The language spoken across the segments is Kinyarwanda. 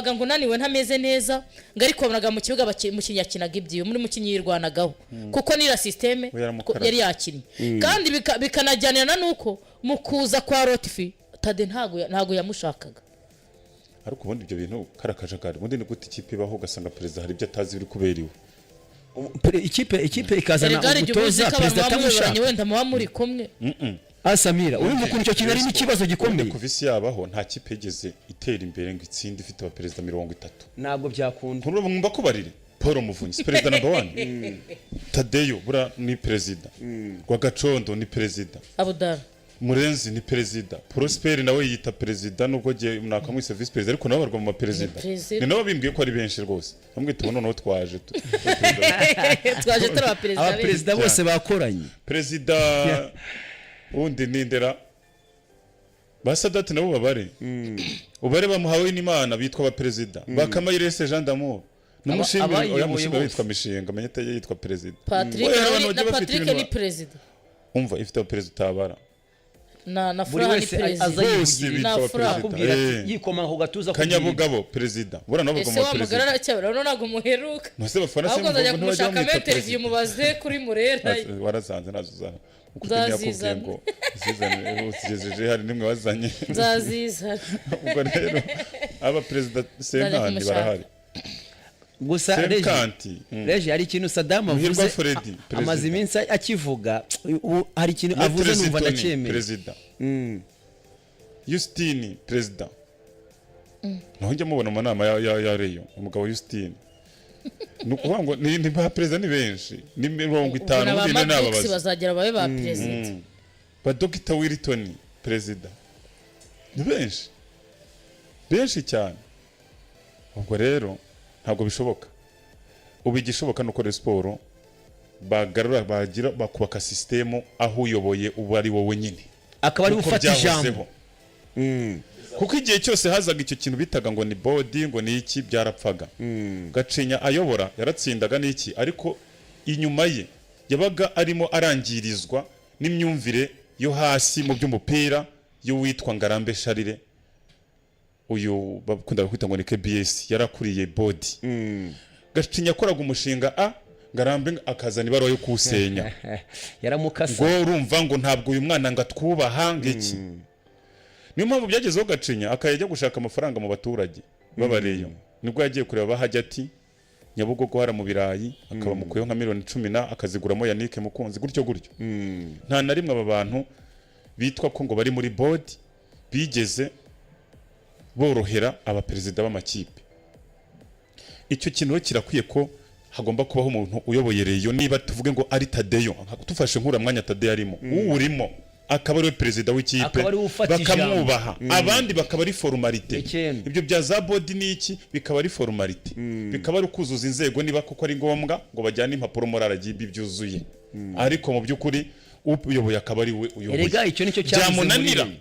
Numvaga ngo unaniwe, ntameze neza, ngo ariko wabonaga mu kibuga umukinnyi yakinaga ibyiwe, muri mukinnyi yirwanagaho kuko nira système We yaramukarabye. Yari yakinnye kandi bikanajyanirana n'uko mu kuza kwa Lotfi Tade ntago yamushakaga. Ariko ubundi ibyo bintu kari akajagari. Ubundi ni gute ikipe ibaho ugasanga perezida hari ibyo atazi biri kubera iwe? Ikipe ikazana Erega hari igihe uzi umutoza, ko abantu perezida baba muyoboranye, atamushaka. Wenda muba muri kumwe. Asamira, urumva ukuntu icyo kintu ari n'ikibazo gikomeye. Kuva isi yabaho, nta kipe yigeze itera imbere ngo itsinde ifite abaperezida 30. Ntabwo byakunda. Nturumva mwumva ko barire Paul Muvunyi si perezida number one? Tadeyo buriya ni perezida, Rwagacondo ni perezida, Abudara. Murenzi ni perezida, Prosper nawe yita perezida, nubwo gihe nakamwise vice perezida, ariko nabo barwa mu maperezida. Ni perezida. Ni nabo bimbwiye ko ari benshi rwose, bamwita ubu noneho twaje Twaje turi abaperezida benshi. Abaperezida bose bakoranye. Perezida wundi ni ndera ba Sadati nabo babare, ubare bamuhawe n'Imana bitwa abaperezida, ba Kamayirese Jean d'Amour n'umushimire. Abayiyoboye Oya, mushimire bose. witwa Mishinga, amenye atajya yitwa perezida. Patrick Oya, nawe abantu na bagiye bafite Patrick ibintu ni perezida. Umva, ifite abaperezida utabara. Na Buri Furaha ni wese perezida. aza Bose yivugirira. bitwa Na Furaha. abaperezida. Akubwira ati yikoma ku gatuza akubwira. Kanyabugabo perezida, buriya nabo Ese bagomba wa perezida. mugore aracyabura? Urabona ntabwo muheruka. Ntuse bafana se? Ahubwo nzajya Muvuga ntibajya kumushaka bamwita interview perezida. mubaze kuri Murera. Warazanze, nazo uzana uko Nzazizana. yakubwiye ngo zizane, uzigejeje hari nimwe wazanye. Nzazizana. Ubwo rero abaperezida 50 kumushaka. barahari. Gusa Reji, 50. Reji, hari ikintu Sadamu Muhirwa avuze Freddy, perezida. amaze iminsi akivuga. Ubu hari ikintu avuze Maître numva Zitoni, ndacyemeye. Perezida Justine, perezida naho njya mubona mu nama ya Rayon, umugabo Justine. Ni ukuvuga ngo ni ba perezida ni benshi, ni 50. Ubwo na ba Ubundi Maddox n'ababaza bazagera babe ba perezida. Ba Dr Wilton perezida, ni benshi, benshi cyane. Ubwo rero ntabwo bishoboka. Ubu igishoboka ni uko Rayon Sport bagarura, bagira, bakubaka système aho uyoboye uba ari wowe nyine, akaba ari uko ufata ijambo. byahozeho. Kuko igihe cyose hazaga icyo kintu bitaga ngo ni board, ngo ni iki, byarapfaga. Gacinya ayobora yaratsindaga n'iki, ariko inyuma ye yabaga arimo arangirizwa n'imyumvire yo hasi mu by'umupira y'uwitwa Ngarambe Sharire, uyu bakundaga kwita ngo ni KBS, yarakuriye board. Gacinya yakoraga umushinga A, Ngarambe akazana ibaruwa yo kuwusenya. Yaramukasa. Ngo urumva ngo ntabwo uyu mwana ngo atwubaha, ngo iki. Niyo mpamvu byagezeho Gacinya akajya ajya gushaka amafaranga mu baturage b'abareyo. Nibwo yagiye kureba bahajya ati Nyabugogo hara mu birayi, akaba mukuyeho nka miliyoni 10 na akaziguramo Yannick Mukunzi, gutyo gutyo. Nta na rimwe aba bantu bitwa ko ngo bari muri board bigeze borohera abaperezida b'amakipe. Icyo kintu rero kirakwiye ko hagomba kubaho umuntu uyoboye Rayon, niba tuvuge ngo ari Tadeyo, tufashe nk'uriya mwanya Tadeyo arimo, uwurimo akaba ariwe perezida w'ikipe, Akaba ariwe ufata ijambo. bakamwubaha, abandi bakaba ari formalité. Icyenda. Ibyo bya za board n'iki bikaba ari formalité, bikaba ari ukuzuza inzego niba koko ari ngombwa ngo bajyane impapuro muri RGB byuzuye, ariko mu by'ukuri uyoboye akaba ari we uyoboye. Erega icyo nicyo cyabuze muri Byamunanira, Rayon.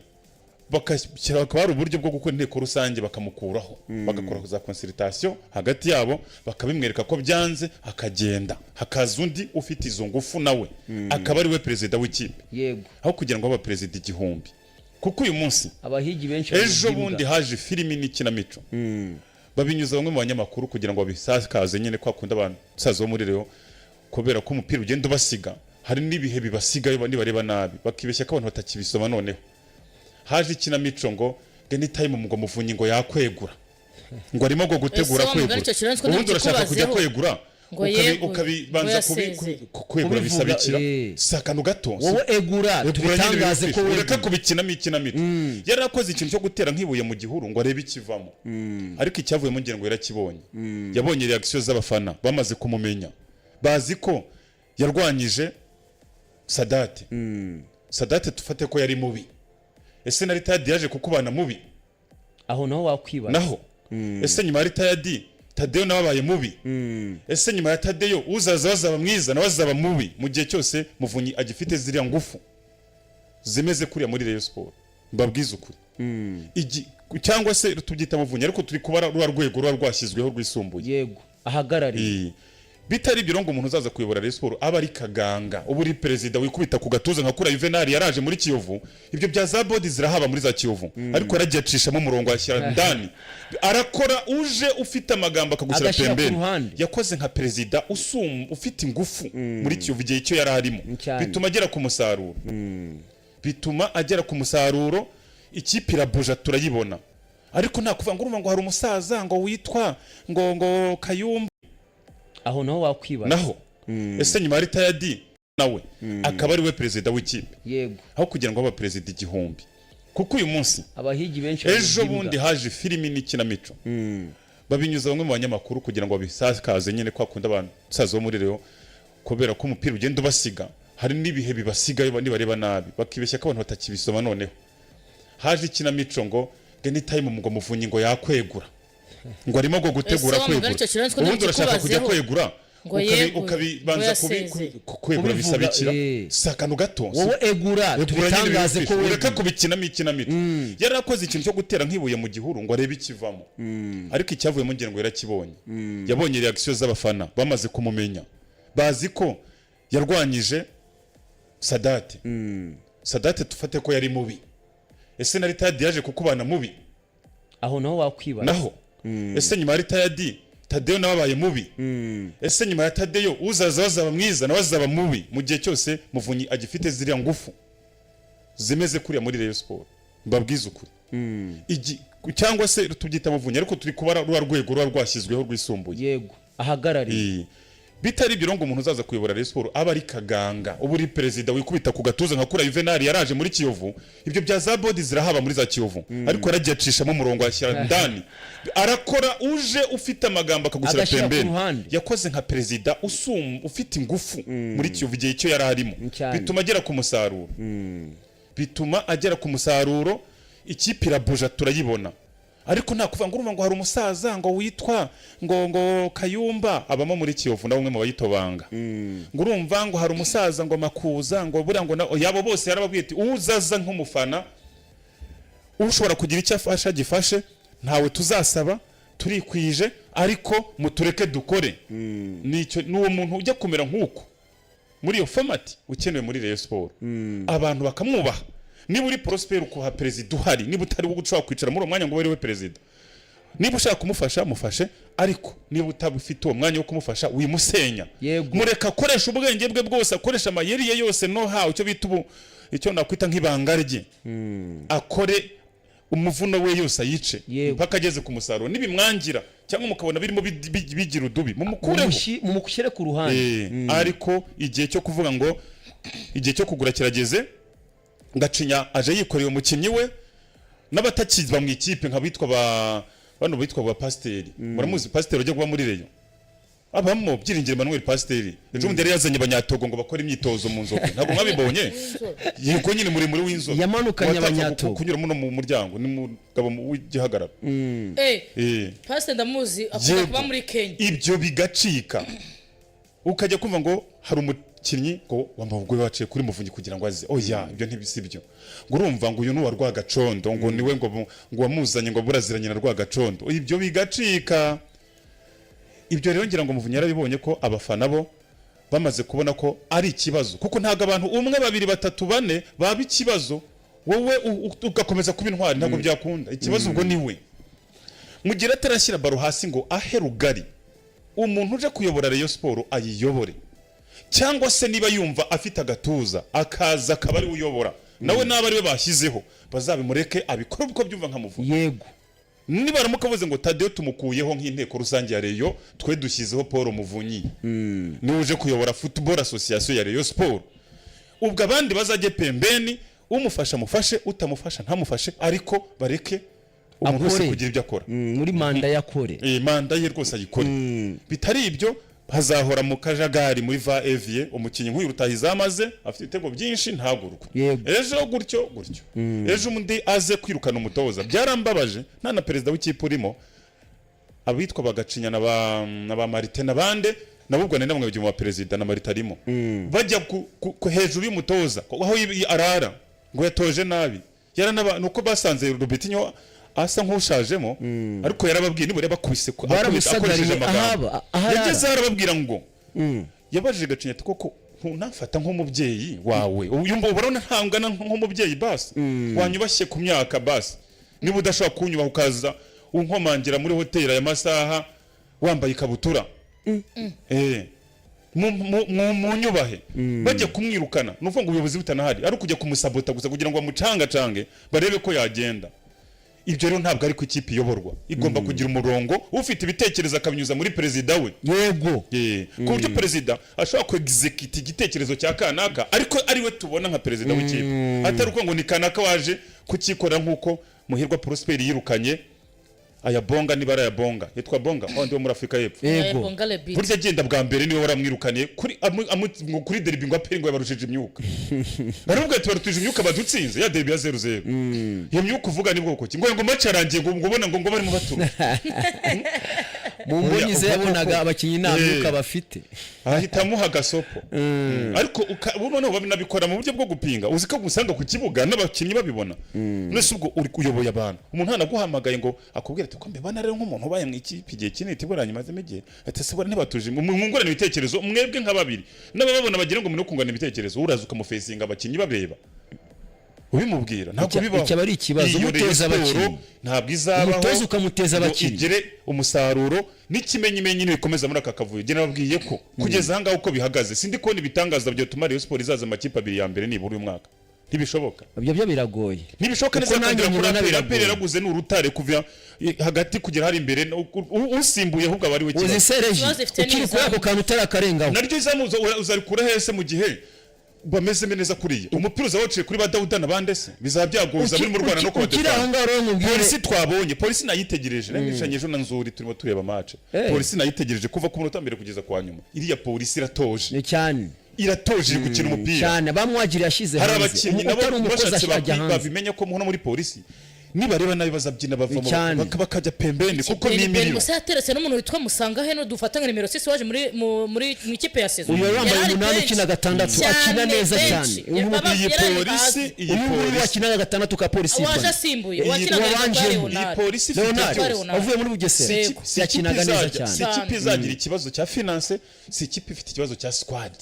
bagashyira, hakaba hari uburyo bwo gukora inteko rusange, bakamukuraho, bagakora za consultation hagati yabo, bakabimwereka ko byanze, akagenda, hakaza undi ufite izo ngufu, nawe akaba ari we perezida w'ikipe, aho kugira ngo abe perezida 1000. Kuko uyu munsi, Abahigi benshi ejo babivuga. bundi haje filimi n'ikinamico, babinyuza bamwe mu banyamakuru kugira ngo babisakaze nyine, kwa kundi abasaza bo muri Rayon, kubera ko umupira ugenda ubasiga, hari n'ibihe bibasigayo nibareba nabi bakibeshya ko abantu batakibisoma. Noneho haje ikinamico ngo anytime ngo Muvunyi ngo yakwegura, ngo arimo ngo gutegura Ese wa mugani kwegura. icyo kintu Ubundi urashaka kujya ntikikubazeho? kwegura, Ngo yegure, ukabibanza ngo yasezeye. kwegura bisaba Kubivuga, ikira si akantu gato. Wowe egura, Egura nyine, tubitangaze ko birumvikana. Ureke weguye. kubikinamo ikinamico. Yarakoze ikintu cyo gutera nk'ibuye mu gihuru ngo arebe ikivamo, ariko icyavuyemo ngira ngo yarakibonye. Yabonye reaction z'abafana bamaze kumumenya, bazi ko yarwanyije Sadate. Sadate tufate ko yari mubi, ese na retired yaje kukubana mubi? Aho naho wakwibaza. Naho ese nyuma ya retired Tadeyo nawe abaye mubi? Ese nyuma ya Tadeyo uzaza bazaba mwiza, nawe azaba mubi? Mu gihe cyose Muvunyi agifite ziriya ngufu zimeze kuriya muri Rayon Sport, mbabwize ukuri, cyangwa se tubyita Muvunyi, ariko turi kubara rwa rwego ruba rwashyizweho rwisumbuye. Yego, ahagarariye. Bitari ibyo rero, ngo umuntu uzaza kuyobora Rayon Sport aba ari kaganga, uba uri perezida wikubita ku gatuza nka kura Juvenal yaraje muri Kiyovu. Ibyo bya za board zirahaba muri za Kiyovu, ariko yaragiye acishamo umurongo, ashyira ndani, arakora. Uje ufite amagambo akagushyira Agashyira ku pembeni. ruhande. Yakoze nka perezida ufite ingufu muri Kiyovu igihe icyo yari arimo, bituma agera ku musaruro, bituma agera ku musaruro, ikipe irabuja turayibona. Ariko nta kuvuga ngo urumva ngo hari umusaza ngo witwa ngo Kayumba. Aho naho wakwibaza. Naho ese nyuma ya retired nawe akaba ari we perezida w'ikipe, aho kugira ngo abe perezida 1000, kuko uyu munsi, Abahigi benshi ejo babigira bundi imbwa. haje filimi n'ikinamico, babinyuza bamwe mu banyamakuru kugira ngo babisakaze nyine, kwa kundi abasaza bo muri Rayon, kubera ko umupira ugenda ubasiga, hari n'ibihe bibasiga nibareba nabi bakibeshya ko abantu batakibisoma. Noneho haje ikinamico ngo anytime ngo Muvunyi ngo yakwegura, ngo arimo ngo gutegura Ese wa mugani, kwegura. icyo kibazo Ubundi urashaka kujya ntikikubazeho? kwegura, Ngo yegure, ukabibanza ngo yasezeye. kwegura Kubivuga, bisaba ikira si akantu gato Wowe egura, Egura nyine, tubitangaze ko birumvikana. Ureke wegura. kubikinamo ikinamico. Yari akoze ikintu cyo gutera nk'ibuye mu gihuru ngo arebe ikivamo, ariko icyavuyemo ngira ngo yarakibonye. Yabonye reaction z'abafana bamaze kumumenya, bazi ko yarwanyije Sadate. Sadate tufate ko yari mubi, ese na retired yaje kukubana mubi? Aho naho wakwibaza. Naho ese nyuma ya retired Tadeyo nawe abaye mubi? Ese nyuma ya Tadeyo uzaza bazaba mwiza, nawe azaba mubi? Mu gihe cyose Muvunyi agifite ziriya ngufu zimeze kuriya muri Rayon Sport, mbabwize ukuri, cyangwa se tubyita Muvunyi, ariko turi kubara rwa rwego ruba rwashyizweho rwisumbuye. Yego, ahagarariye. Bitari ibyo rero, ngo umuntu uzaza kuyobora Rayon Sport aba ari kaganga, uba uri perezida wikubita ku gatuza nka kura Juvenal yaraje muri Kiyovu. Ibyo bya za board zirahaba muri za Kiyovu, ariko yaragiye acishamo umurongo, ashyira ndani, arakora. Uje ufite amagambo akagushyira Agashyira ku pembeni. ruhande. Yakoze nka perezida ufite ingufu muri Kiyovu igihe icyo yari arimo, bituma agera ku musaruro, bituma agera ku musaruro, ikipe irabuja turayibona. Ariko nta kuvuga ngo urumva ngo hari umusaza ngo witwa ngo Kayumba abamo muri Kiyovu, nawe umwe mu bayitobanga, ngo urumva ngo hari umusaza ngo Makuza, ngo buriya ngo yabo bose yarababwiye ati: "Uzaza nk'umufana ushobora kugira icyo afasha gifashe, ntawe tuzasaba, turikwije, ariko mutureke dukore." Nicyo n'uwo muntu ujya kumera nk'uko muri iyo format ukenewe muri Rayon Sport, abantu bakamwubaha. Niba uri Prosper ukuha perezida uhari, niba utari wowe ushobora kwicara muri uwo mwanya ngo ube ari we perezida, niba ushaka kumufasha mufashe, ariko niba utabufite uwo mwanya wo kumufasha, wimusenya. Mureka akoresha ubwenge bwe bwose, akoresha amayeri ye yose, no how icyo bita ubu, icyo nakwita nk'ibanga rye, akore umuvuno we yose ayice mpaka ageze ku musaruro. Nibimwangira cyangwa mukabona birimo bigira udubi, mumukureho. Mumushyire ku ruhande. Ariko igihe cyo kuvuga ngo igihe cyo kugura kirageze, Gacinya aje yikoreye umukinnyi we n'abatakiba mu ikipe, nka bitwa ba bano bitwa ba pasiteri. Muramuzi pasiteri ujya kuba muri Rayon, abamo Byiringiro Emmanuel pasiteri. Ejo bundi yari yazanye Abanyatogo ngo bakore imyitozo mu Nzovu, ntabwo mwabibonye? Yego nyine, muremure w'inzobe. Yamanukanye Watapfa Abanyatogo. kunyura muno mu muryango, ni mugabo w'igihagararo. Pasiteri ndamuzi, akunda kuba muri Kenya. Ibyo bigacika, ukajya kumva ngo hari umukinnyi ngo wamubwo waciye kuri Muvunyi kugira ngo aze. Oya, ibyo ntibisi byo. Ngo urumva ngo uyu ni uwa Rwagacondo, ngo niwe ngo wamuzanye, ngo buraziranye na Rwagacondo. Ibyo bigacika. Ibyo rero ngira ngo Muvunyi yarabibonye ko abafana bo bamaze kubona ko ari ikibazo, kuko ntabwo abantu umwe, babiri, batatu, bane baba ikibazo, wowe ugakomeza kuba intwari, ntabwo byakunda. Ikibazo ubwo ni we. Mugira atarashyira baro hasi ngo ahe rugari umuntu uje kuyobora Rayon Sport ayiyobore, cyangwa se niba yumva afite agatuza akaza akaba ari we uyobora, nawe naba ari we bashyizeho bazabimureke abikore uko byumva nka Muvunyi. Nibaramuka bavuze ngo Tadeyo tumukuyeho nk'inteko rusange ya Rayon, twe dushyizeho Paul Muvunyi, niwe uje kuyobora Football Association ya Rayon Sport, ubwo abandi bazajye pembeni, umufasha amufashe, utamufasha ntamufashe, ariko bareke umuntu wese Akore. kugira ibyo akora. Muri manda yakore. Manda ye rwose ayikore. Bitari ibyo hazahora mu kajagari muri va evie. Umukinnyi nk'uyu rutahizamu aze afite ibitego byinshi ntagurwe, ejo gutyo gutyo, ejo undi aze kwirukana umutoza. Byarambabaje, nta na perezida w'ikipe urimo, abitwa bagacinya na ba Marite n'abande nabo, ubwo nari namwe mu perezida na Marite arimo, bajya ku hejuru y'umutoza aho arara ngo yatoje nabi. Yaranaba nuko basanze Robertinho asa nk'ushajemo, ariko yarababwiye nibura bakubise Baramusagariye akoresheje amagambo. ahaba, aho arara. Yageze arababwira ngo Yabajije Gacinya ati: "Koko ntunamfata nk'umubyeyi wawe? Yumva urabona ntangana nk'umubyeyi? Basi wanyubashye ku myaka. Basi niba udashobora kunyubaha, ukaza unkomangira muri hoteli aya masaha wambaye ikabutura, munyubahe." Bajya kumwirukana, ni ukuvuga ngo ubuyobozi butanahari, ari ukujya kumusabota gusa kugira ngo bamucangacange barebe ko yagenda. Ibyo rero ntabwo ari ku ikipe iyoborwa. Igomba kugira umurongo, ufite ibitekerezo akabinyuza muri perezida we. Ku buryo perezida ashobora kwexecuta igitekerezo cya kanaka, ariko ari we tubona nka perezida w'ikipe, atari uko ngo ni kanaka waje kucyikora, nk'uko Muhirwa Prosper yirukanye aya Bonga, niba ari aya Bonga, yitwa Bonga wa wundi wo muri Afurika y'Epfo. Bonga Lebit. Burya agenda bwa mbere niwe waramwirukaniye kuri ngo kuri derby, ngo APR ngo yabarushije imyuka. Baravuga ati: "Barutuje imyuka, badutsinze ya derby ya 0-0. Iyo myuka uvuga ni bwoko ki?" Ngo match yarangiye, ngo ubona ngo barimo baturusha. Mu mboni ze Oya, yabonaga ubwo abakinnyi nta myuka bafite. Ahita amuha agasopo. Ariko noneho banabikora mu buryo bwo gupinga. Uzi ko usanga ku kibuga n'abakinnyi babibona? None ubwo uri kuyoboye abantu, umuntu ntanaguhamagaye ngo akubwire ati: "Ko mbibona rero, nk'umuntu ubaye mu ikipe igihe kinini, tibura nyimazemo igihe," ati: "Se bora ntibatuje mwungurane ibitekerezo mwebwe nka babiri, n'abababona bagira ngo muri kungurana ibitekerezo." Uraza ukamufacinga abakinnyi babeba, ubimubwira, ntabwo bibaho. Icyo aba ari ikibazo, Iyo umuteza Rayon Sport abakinnyi. ntabwo izabaho Umutoza ukamuteza ngo abakinnyi. igire umusaruro n'ikimenyimenyi nibikomeza muri aka kavuyo. Njye nababwiye ko kugeza aha ngaha uko bihagaze, sindi kubona ibitangaza byatuma Rayon Sport izaza amakipe abiri ya mbere nibura uyu mwaka. Ntibishoboka. Ibyo byo biragoye. Ntibishoboka Kuko neza. nanjye Kongera kuri nkibona APR, APR biragoye. yaraguze ni urutare kuva hagati kugera hari imbere, usimbuye ahubwo aba ari we Uzi kibazo. sereji Ikibazo ifite ni ukiri kuri ako izamu. kantu utarakarengaho. Naryo izamu uzarikura hese mu gihe bameze neza kuriya? Umupira uza waciye kuri ba Dawuda na bande se? Bizaba byaguza muri mu Rwanda no Ukiri aho kubadefana. ngaho rero nkubwire. Polisi twabonye, polisi nayitegereje, nari nicaranye ejo na Nzuri turimo tureba match. Polisi nayitegereje kuva ku munota mbere kugeza kwa nyuma. Iriya polisi iratoje. Ni cyane. Iratoje, iri gukina umupira. Cyane, bamwagiriye yashyize Hari hanze. abakinnyi nabo Utari umukozi bashatse ajya hanze. babimenya ko no muri polisi nibareba nabi bazabyina bavamo, bakajya pembeni, kuko ni Ben imiriro. Musa yateretse n'umuntu witwa Musanga heno dufata nka nimero 6 waje muri mu ikipe ya saison. Uyu yari yambaye Yari 8, bench. ukina 6, Cyane, akina neza bench. cyane. Iyi Yari ari polisi hasi. iyi Uyu nguyu polisi wakinaga 6 ka polisi Waje y'u Rwanda. asimbuye wakinaga yitwa wabanjemo. Iyi Leonard. polisi ifite Leonard byose. Leonard. wavuye muri Bugesera Yego. Si ikipe yakinaga neza izajya- cyane. Si ikipe izagira ikibazo cya finance, si ikipe ifite ikibazo cya squad.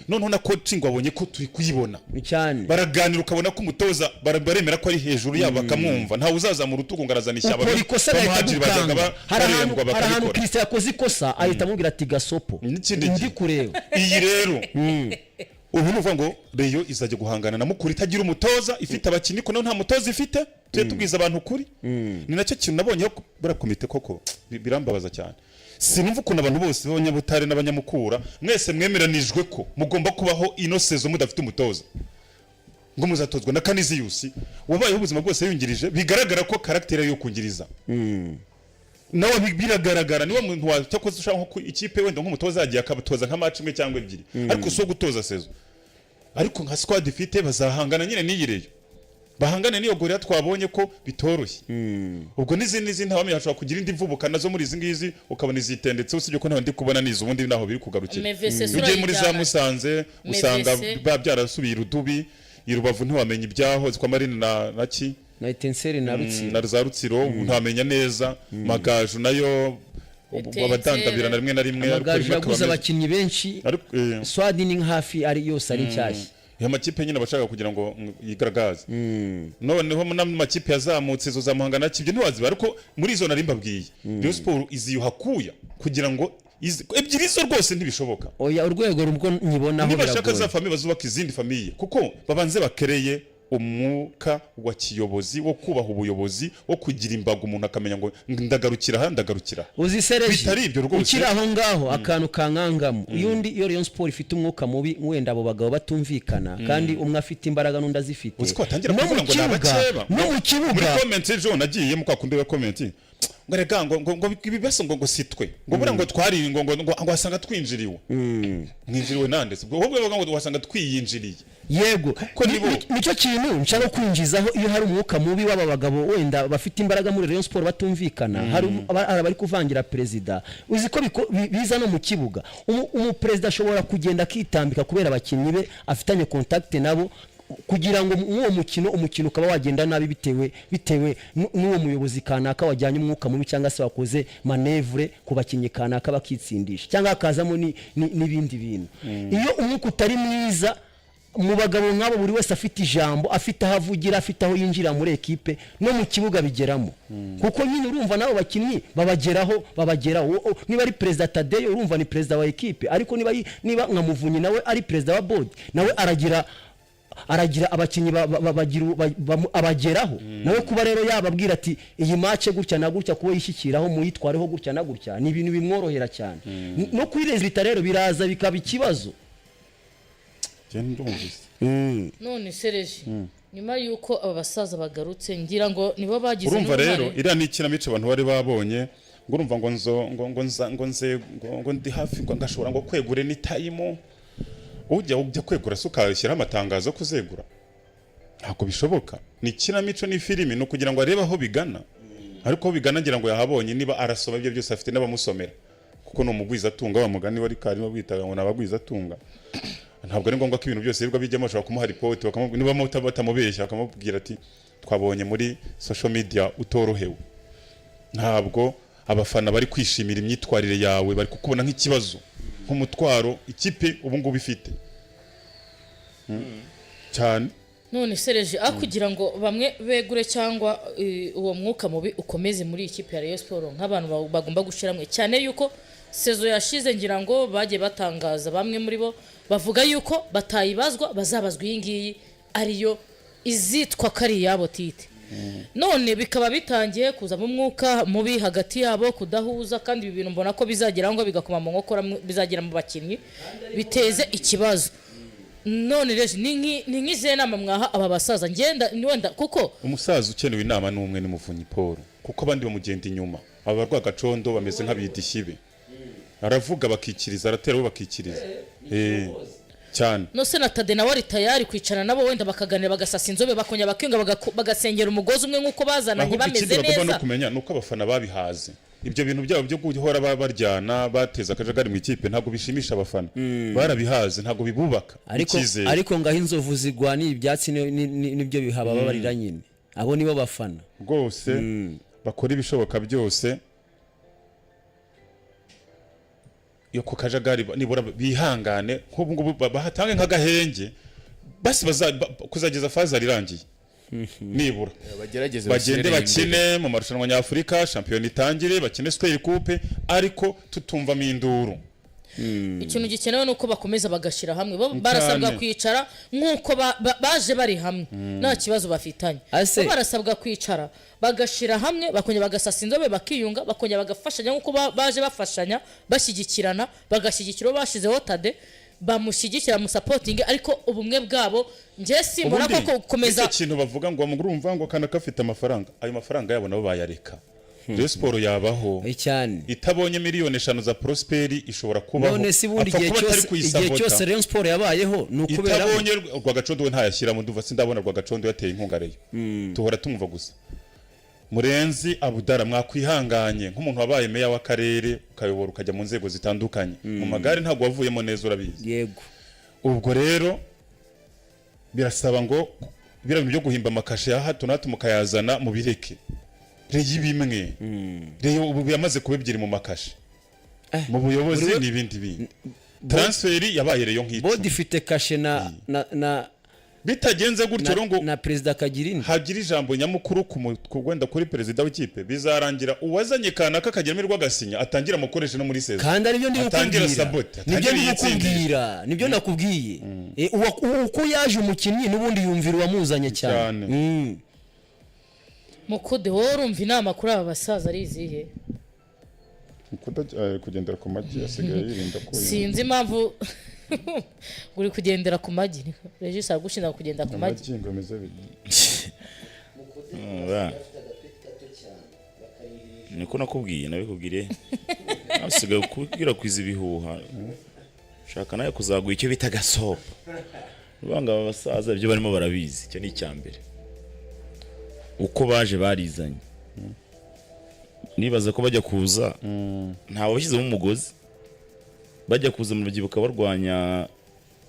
Noneho na coaching wabonye ko turi kuyibona. Cyane. Baraganira, ukabona ko umutoza baremera ko ari hejuru yabo, bakamwumva. Ntawe uzazamura urutugu ngo arazana ishyamba. Ukora ikosa agahita Bamuhajiri bajyaga agukanga. Hari ahantu barembwa hari ahantu bakabikora. Christian yakoze ikosa, ahita amubwira ati: "Gasopo." N'ikindi Ndi gihe. kureba. Iyi rero ubu ni ukuvuga ngo Rayon izajya guhangana na Mukura itagira umutoza, ifite abakinnyi ko nayo nta mutoza ifite. Tujye tubwiza abantu ukuri. Ni nacyo kintu nabonyeho buriya komite koko birambabaza cyane. Sinumva ukuntu abantu bose b'abanyabutare n'abanyamukura mwese mwemeranijwe ko mugomba kubaho ino saison mudafite umutoza, ngo muzatozwa na Kaniziyusi wabayeho ubuzima bwose yungirije. Bigaragara ko caractère yo kungiriza nawe biragaragara. Niwe muntu cyakoze ushaka nko ikipe wenda nk'umutoza yagiye akabatoza nka match imwe cyangwa ebyiri, ariko si uwo gutoza saison. Ariko nka squad ifite, bazahangana nyine n'iyi Rayon, bahangane n'iyo Gorilla twabonye ko bitoroshye. Ubwo n'izindi n'izindi ntawamenya, hashobora kugira indi mvubuka nazo muri izi ngizi, ukabona izitendetse, usibye ko ntawe ndi kubona nizo ubundi naho biri kugarukira. Mevese Iyo ugiye muri za urayijyana. Musanze usanga Mevese. biba byarasubiye irudubi. I Rubavu ntiwamenya ibyaho kwa Marine na ki Na Etincelles na Rutsiro. Na za Rutsiro ntamenya neza. Magaju nayo Etincelle. abadandabirana rimwe na rimwe, ariko Amagaju rimwe akaba yaguze abakinnyi benshi. Ariko Squad ni hafi ari yose ari nshyashya. Aya makipe nyine abashaka kugira ngo yigaragaze. Noneho n'amakipe yazamutse, izo za Muhanga na kibyo ntiwaziba, ariko muri izo nari mbabwiye, Rayon Sport iziyuha kuya kugira ngo ebyiri zo rwose ntibishoboka. Oya, urwego rubwo nyibonaho Nibashaka biragoye. za famille bazubaka izindi famille, kuko babanze bakereye umwuka wa kiyobozi, wo kubaha ubuyobozi, wo kugira imbago, umuntu akamenya ngo ndagarukira aha, ndagarukira aha. Uzi sereji Bitari ibyo rwose. Ukiri aho ngaho, akantu kankangamo, iyo undi, iyo Rayon Sport ifite umwuka mubi, wenda abo bagabo batumvikana kandi umwe afite imbaraga n'undi azifite, Uzi ko batangira no mu kuvuga ngo ni kibuga abakeba? no mu Muri kibuga. comment ejo nagiyemo, kwa kundi wa comment, ngo rega ngo ibibazo ngo sitwe, ngo buriya ngo twari ngo wasanga twinjiriwe. Mwinjiriwe nande se? Ahubwo bavuga ngo wasanga twiyinjiriye. Yego. Kuko nibo- Nicyo kintu nshaka kwinjizaho. Iyo hari umwuka mubi w'aba bagabo wenda bafite imbaraga muri Rayon Sport batumvikana, hari abari kuvangira perezida, uzi ko biza no mu kibuga. Umuperezida ashobora kugenda akitambika kubera abakinnyi be afitanye contact nabo. Kugira ngo mw'uwo mukino, umukino ukaba wagenda nabi bitewe n'uwo muyobozi kanaka wajyanye umwuka mubi, cyangwa se wakoze manœuvre ku bakinnyi kanaka bakitsindisha, cyangwa hakazamo n'ibindi bintu. Iyo umwuka utari mwiza mu bagabo nk'abo, buri wese afite ijambo, afite aho avugira, afite aho yinjira muri ekipe, no mu kibuga bigeramo, kuko nyine urumva n'abo bakinnyi babageraho. Niba ari perezida Tadeyo, urumva ni perezida wa ekipe, ariko niba nka Muvunyi nawe ari perezida wa board, nawe aragira abakinnyi bagira abageraho nawe. Kuba rero yababwira ati iyi match gutya na gutya, kuba yishyikiraho, muyitwareho gutya na gutya, ni ibintu bimworohera cyane. No kuri résultat rero biraza bikaba ikibazo. Njye ndumvise. None sereje, nyuma y'uko aba basaza bagarutse, ngira ngo nibo bagize Urumva rero, n'uruhare. iriya ni ikinamico abantu bari babonye, ngo urumva ngo nzo ngo nza ngo nze ngo ndi hafi, ngo ngashobora ngo kwegura ni time. Ujya kwegura se ukashyiraho amatangazo yo kuzegura? Ntabwo bishoboka. Ni ikinamico, ni filimi, ni ukugira ngo arebe aho bigana. Ariko aho bigana ngira ngo yahabonye. Niba arasoma ibyo byose, afite n'abamusomera, kuko ni umugwizatunga. Wa mugani wari karimo bitaga ngo ni abagwizatunga. Ntabwo ari ngombwa ko ibintu byose birirwa bijyamo. Bashobora kumuha ripoti, bakamubwira, niba batamubeshya, bakamubwira ati twabonye muri social media utorohewe, ntabwo abafana bari kwishimira imyitwarire yawe, bari kukubona nk'ikibazo, nk'umutwaro ikipe ubu ngubu ifite. Cyane. None sereje, aho kugira ngo bamwe begure cyangwa uwo mwuka mubi ukomeze muri iyi kipe ya Rayon Sport, nk'abantu bagomba gushyira hamwe, cyane yuko saison yashize ngira ngo bagiye batangaza, bamwe muri bo bavuga yuko batayibazwa, bazabazwa iyi ngiyi ariyo izitwa ko ari iyabo tite. None bikaba bitangiye kuzamo umwuka mubi hagati yabo, kudahuza. Kandi ibi bintu mbona ko bizagera ngo bigakoma mu nkokora, bizagera mu bakinnyi biteze ikibazo. None rero ni nk'izihe nama mwaha aba basaza? Ngenda wenda kuko Umusaza ukenewe inama ni umwe, ni Muvunyi Paul, kuko abandi bamugenda inyuma. Aba Rwagacondo bameze nk'abidishyi be. Aravuga bakikiriza, aratera bo bakikiriza. Cyane. Nose na Tade nawe ari tayari kwicarana nabo, wenda bakaganira, bagasasa inzobe, bakongera bakinga, bagasengera umugozi umwe nk'uko bazananye Ahubwo bameze ikindi bagomba no neza. kumenya ni uko abafana babihaze. Ibyo bintu byabo byo guhora baryana, bateza akajagari mu ikipe, ntabwo bishimisha abafana. Barabihaze, ntabwo bibubaka Ariko icyizere. ariko ngaho inzovu zirwaniye ibyatsi nibyo bihababarira nyine, abo nibo bafana. Rwose bakora ibishoboka byose iyo ku kajagari nibura bihangane nk'ubu ngubu, bahatange nk'agahenge basi kuzageza phase irangiye nibura. Bagerageze Bagende bashyire imbere. bakine mu marushanwa nyafurika, shampiyona itangire, bakine Super Coupe, ariko tutumvamo induru. Ikintu gikenewe ni uko bakomeza bagashyira hamwe. Bo barasabwa kwicara nk'uko baje bari hamwe, nta kibazo bafitanye. Bo barasabwa kwicara bagashyira hamwe, bakongera bagasasa inzobe, bakiyunga, bakongera bagafashanya nk'uko baje bafashanya, bashyigikirana, bagashyigikira uwo bashyizeho Tade, bamushyigikira, musupportinge. Ariko ubumwe bwabo njye simbona ko Ubundi gukomeza icyo kintu bavuga ngo urumva ngo kana kafite amafaranga, ayo mafaranga yabo nabo bayareka, Rayon Sport yabaho. Cyane. Itabonye miliyoni 5 za Prosperi ishobora kubaho. None se ubundi Apfa igihe kuba atari cyose, igihe kuyisabota. cyose Rayon Sport yabayeho ni ukubera Itabonye Rwagacondo we ntayashyiramo. Nduva sindabona Rwagacondo yateye inkunga Rayon, tuhora tumva gusa. Murenzi Abudara, mwakwihanganye nk'umuntu wabaye meya w'akarere, ukayobora, ukajya mu nzego zitandukanye, mu magare ntabwo wavuyemo neza, urabizi. Yego. Ubwo rero birasaba ngo biriya bintu byo guhimba amakashe ya hato na hato mukayazana mubireke. Rayon bimwe, Rayon ubu yamaze kuba ebyiri mu makashe, mu buyobozi n'ibindi bindi. Transfer yabaye Rayon Board nk'icumi. ifite kashe na Bitagenze gutyo rero ngo na perezida akagira indi. Hagira ijambo nyamukuru wenda kuri perezida w'ikipe, bizarangira uwazanye kanaka akagiramo irw'agasinya, atangira amukoreshe no muri saison. Kandi aribyo ndi Atangira kukubwira. sabote, Nibyo atangire ndi yitsindire. kukubwira, nibyo nakubwiye. Uko yaje umukinnyi n'ubundi yumvira uwamuzanye cyane. Cyane. Mukude, wowe urumva inama kuri aba basaza ari izihe? Kugendera ku magi, asigaye yirinda ko Sinzi impamvu uri kugendera ku magi. Regis aragushinja kugendera ku magi. Amagi ngo ameze bite? Ba. Niko nakubwiye, nabikubwiriye, nasigaye gukwirakwiza ibihuha, shaka nawe kuzaguha icyo bita gasopo. Ubanga aba basaza ibyo barimo barabizi. Icyo ni icya mbere. Uko baje barizanye, nibaza ko bajya kuza ntawe washyizemo umugozi. Bajya kuza mu rubyiruko barwanya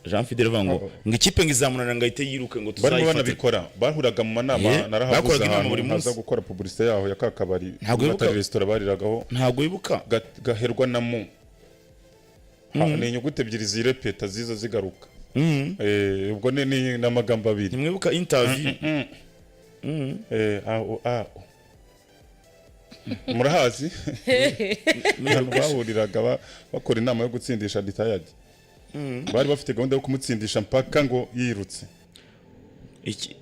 Jean Fidele avuga ngo ikipe ngo izamunanira, ngo ahite yiruke, ngo Barimo tuzayifate. banabikora, bahuraga mu manama. Narahabuze Bakoraga inama ahantu buri ntaza munsi. gukora publicité yaho ya ka kabari. Ntabwo wibuka- Atari resitora bariragaho. Ntabwo wibuka? Gaherwa na mu. Ni inyuguti ebyiri zirepeta ziza zigaruka. Ubwo ni n'amagambo abiri. Ntimwibuka interview? A O A O. Murahazi ahantu bahuriraga bakora inama yo gutsindisha retired. Bari bafite gahunda yo kumutsindisha mpaka ngo yirutse.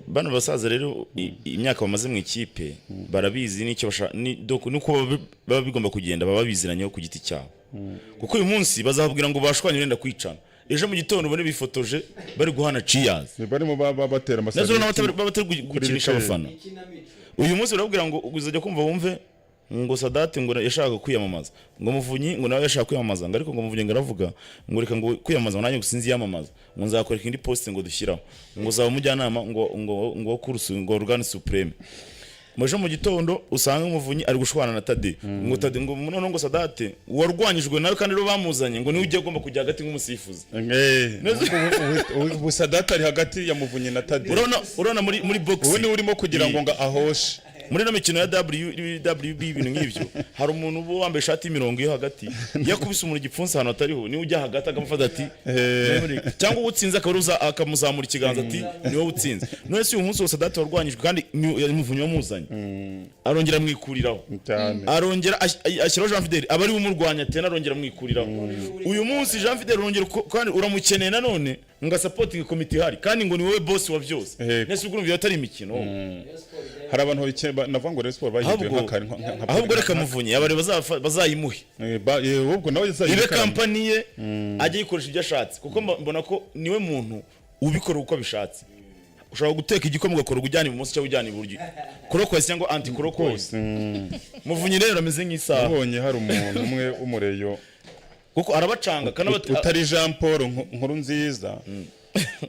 Bano basaza rero, imyaka bamaze mu ikipe barabizi n'icyo bashaka, donc nuko baba bigomba kugenda, baba babiziranyeho ku giti cyabo, kuko uyu munsi bazababwira ngo bashwanye wenda kwicana, ejo mu gitondo ubone bifotoje bari guhana cheers. Barimo batera Nazo amasaliti. baba batari gukinisha Kuri abafana. Uyu munsi barababwira ngo uzajya kumva wumve ngo Sadati ngo yashakaga kwiyamamaza, ngo Muvunyi ngo nawe yashaka kwiyamamaza, ngo ariko ngo Muvunyi ngo aravuga ngo reka ngo kwiyamamaza, ngo nanjye ngo sinzi yamamaza, ngo nzakwereka indi poste ngo dushyiraho, ngo uzaba umujyanama ngo cour, ngo organe suprême. Mu ejo mu gitondo usanga Umuvunyi ari gushwana na Tade, ngo Tade ngo noneho ngo Sadate warwanyijwe nawe, kandi rero bamuzanye ngo niwe ugiye ugomba kujya hagati nk'umusifuzi. Ubu Sadati ari hagati ya Muvunyi na Tade. Urabona muri box. Ubu niwe urimo kugira ngo ahoshe. Muri ino mikino ya WWB, ibintu nk'ibyo, hari umuntu uba wambaye ishati y'imirongo yo hagati. Iyo akubise umuntu igipfunsi ahantu hatariho, niwe ujya hagati akamufata ati, cyangwa uwutsinze akaba ari akamuzamura ikiganza ati: "Ni wowe utsinze." None se uyu munsi wose Sadati warwanyijwe kandi ni Muvunyi wamuzanye, arongera amwikuriraho. Cyane. Arongera ashyiraho Jean Fidele aba ari we umurwanya tena, arongera amwikuriraho. Uyu munsi Jean Fidele urongera kandi uramukeneye nanone ngo asapotinge komite ihari, kandi ngo ni wowe boss wa byose. Nese ubwo urumva iyo atari imikino? Hari abantu navuga ngo Rayon Sport bayihinduye Ahubwo reka Muvunyi abari bazayimuhe. Ahubwo nawe Ibe yazayirekana. Kampani ye, ajye yikoresha ibyo ashatse, kuko mbona ko niwe muntu ubikora uko abishatse. Ushobora guteka igikoma ugakora ujyana ibumoso cyangwa ujyana iburyo, clockwise cyangwa anti clockwise. Muvunyi rero ameze nk'isaha. Nabonye hari umuntu umwe w'umureyo Kuko arabacanga utari Jean Paul Nkuru nziza,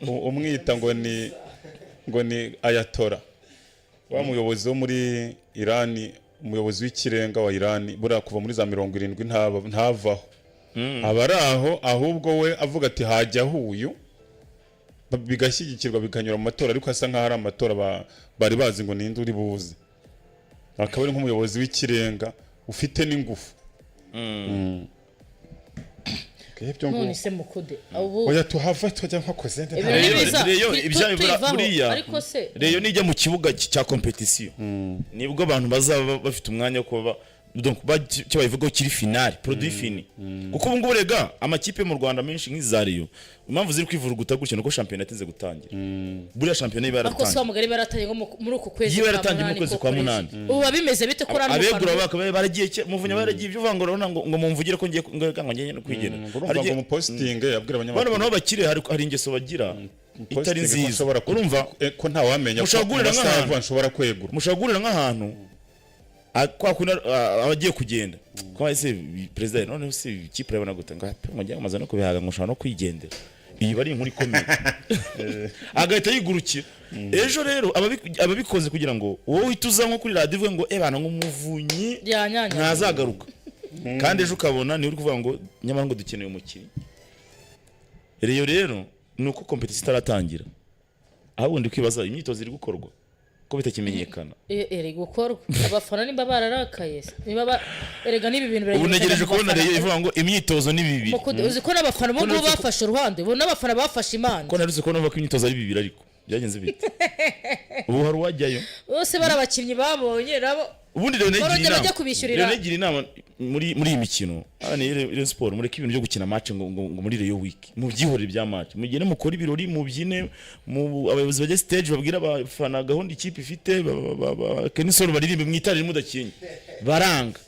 umwita ngo ni Ayatora wa muyobozi wo muri Irani, umuyobozi w'ikirenga wa Irani. Buriya kuva muri za 70 ntavaho, aba ari aho. Ahubwo we avuga ati hajyaho uyu, bigashyigikirwa, bikanyura mu matora, ariko asa nk'aho ari amatora bari bazi ngo ninde uri buze, akaba ari nk'umuyobozi w'ikirenga ufite n'ingufu. Ibyo None ngubu. se mukude ubu Oya, tuhava tujya nko kuzindi. Ibintu Rayon- nibiza Rayon ibyayo tuyivaho, buriya ariko se Rayon nijya mu kibuga cya competition, nibwo abantu bazaba bafite umwanya wo kuba donc icyo babivugaho kiri final, produit fini. Kuko ubu ngubu rega amakipe mu Rwanda menshi nk'iza Rayon, impamvu ziri kwivuruguta gutya nuko shampiyona yatinze gutangira. Buriya shampiyona iba Ariko se yaratangiye wa mugari baratangiye ngo muri uku kwezi Iyo kwa yaratangiye mu munani kwezi ko kwa kuri munani. Ubu biba bimeze bite ko uri Abegura bakaba baragiye Muvunyi aba yaragiye ibyo uvuga ngo urabona ngo mumvugire ko ngiye ngo ngiye no kwigendera. Urumva Hari ngo igihe- umupositinge yabwira bano abanyamakuru bantu b'abakire hari ingeso bagira itari posting ko nziza. nshobora Urumva ko ntawamenya ko Mushobora guhurira mu masaha nk'ahantu. vuba nshobora kwegura. Mushobora guhurira nk'ahantu, kwa kundi aba agiye kugenda, kwa ese perezida, noneho se ikipe urabona gute? Ngo pe, ngo njye amaze no kubihaga, ngo nshobora no kwigendera. Iyi bari inkuru ikomeye, agahita yigurukira. Ejo rero ababikoze kugira ngo wowe uhite uza nko kuri radiyo uvuge ngo ebana ngo Muvunyi Yanyanya. ntazagaruka, kandi ejo ukabona niwe uri kuvuga ngo nyamara ngo dukeneye umukinnyi. Reyo rero ni uko competition itaratangira, ahubwo ndi kwibaza imyitozo iri gukorwa ko bitakimenyekana. Iri gukorwa, abafana nimba bararakaye se, niba erega n'ibi bintu Ubu biragenda ntegereje bikajya mu kubona bafana. Rayon ivuga ngo imyitozo ni bibiri. Uzi ko n'abafana ubu ngubu bafashe uruhande, ubu n'abafana bafashe imana. Ko narutse kubona ko imyitozo ari bibiri, ariko byagenze bite? Ubu hari uwajyayo? Bose bari abakinnyi babonye nabo. Ubundi rero negira Barongera inama bajya kubishyurira. Rero negira inama muri iyi mikino. Hano Rayon Sport, mureke ibintu byo gukina match ngo muri Rayon Week, mubyihorere bya match, mugende mukore ibirori, mubyine, mu abayobozi bajye stage babwira abafana gahunda ikipe ifite, Kenny Sol baririmbe mwitarire mudakinye. Baranga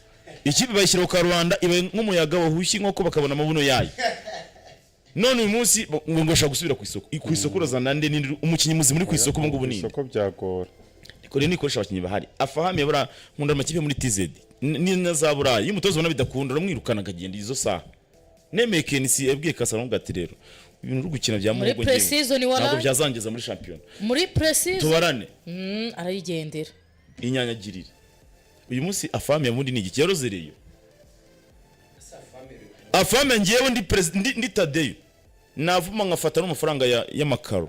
ikipe bayishyira ku karubanda, iba nk'umuyaga wahushye inkoko bakabona amabuno yayo. None uyu munsi ngo bashaka gusubira ku isoko. Ku isoko urazana nde? Ninde umukinnyi muzima uri ku isoko ubu ngubu? Ninde? Isoko byagora. Rero nikoresha abakinnyi bahari. Afahamiye buriya nkunda amakipe muri TZ na za Burayi, iyo umutoza ubona bidakunda uramwirukana akagenda izo saha. Nemeye KNC yabwiye Kasarungu ati: "Rero ibintu uri gukina bya Muri muhogo pre-season ntabwo byazangeza muri shampiyona." Muri pre-season. Tubarane. Arayigendera. Inyanyagirire. Uyu munsi afahamiye muri ni igiki yarozereye afame. Ngewe ndi perezida, ndi Tadeyo. Navuma nkafata n'amafaranga y'amakaro.